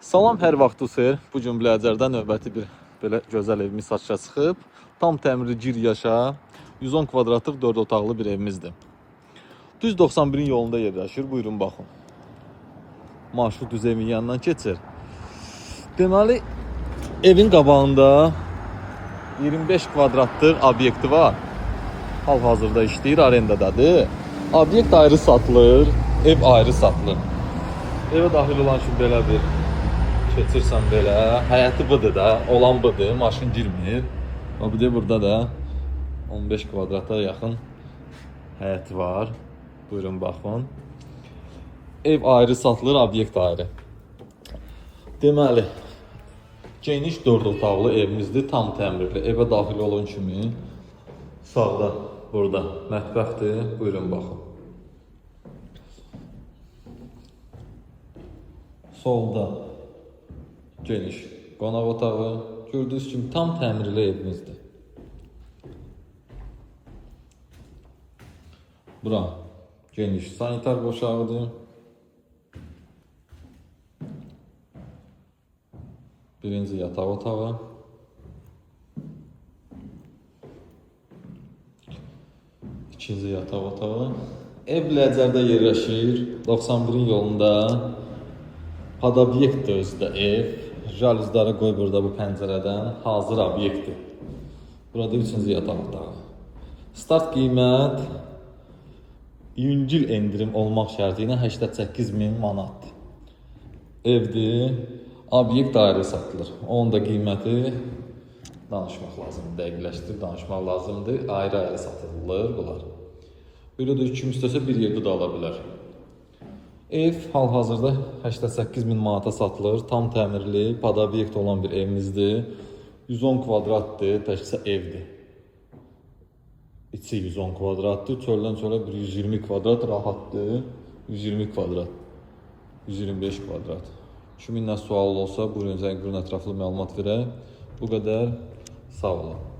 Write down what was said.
Salam, hər vaxtınız xeyir. Bu gün Biləcərdə növbəti bir belə gözəl evimiz satışa çıxıb. Tam təmirli gir yaşa, 110 kvadratlıq 4 otaqlı bir evimizdir. Düz 91-in yolunda yerləşir. Buyurun baxın. Marşrut düz evin yanından keçir. Deməli, evin qabağında 25 kvadratlıq obyekti var. Hal-hazırda işləyir, arendadadır. Obyekt ayrı satılır, ev ayrı satılır. Evə daxil olan kimi belə bir keçirsən belə, həyəti budur da, olan budur, maşın girmir. Və bir də burada da 15 kvadrata yaxın həyəti var. Buyurun baxın. Ev ayrı satılır, obyekt ayrı. Deməli, geniş 4 otaqlı evimizdir, tam təmirli. Evə daxil olan kimi sağda burada mətbəxdir. Buyurun baxın. Solda geniş qonaq otağı. Gördüyünüz kimi tam təmirli evimizdir. Bura geniş sanitar qoşağıdır. Birinci yataq otağı. İkinci yataq otağı. Ev Biləcərdə yerləşir. 91-in yolunda. Podobyektdir özü də ev. Jalüzləri qoy burada bu pəncərədən. Hazır obyektdir. Burada üçüncü yataq otağı. Start qiymət yüngül endirim olmaq şərti ilə 88 min manatdır. Evdir. Obyekt ayrı satılır. Onun da qiyməti danışmaq lazımdır, dəqiqləşdirib danışmaq lazımdır. Ayrı-ayrı satılır bunlar. Belə də kim istəsə bir yerdə də ala bilər. Ev hal-hazırda 88 min manata satılır. Tam təmirli, podobyekt olan bir evimizdir. 110 kvadratdır, təkcə evdir. İçi 110 kvadratdır. Çöldən çölə bir 120 kvadrat rahatdır. 120 kvadrat. 125 kvadrat. Kimin nə sualı olsa, buyurun zəng vurun, ətraflı məlumat verək. Bu qədər. Sağ olun.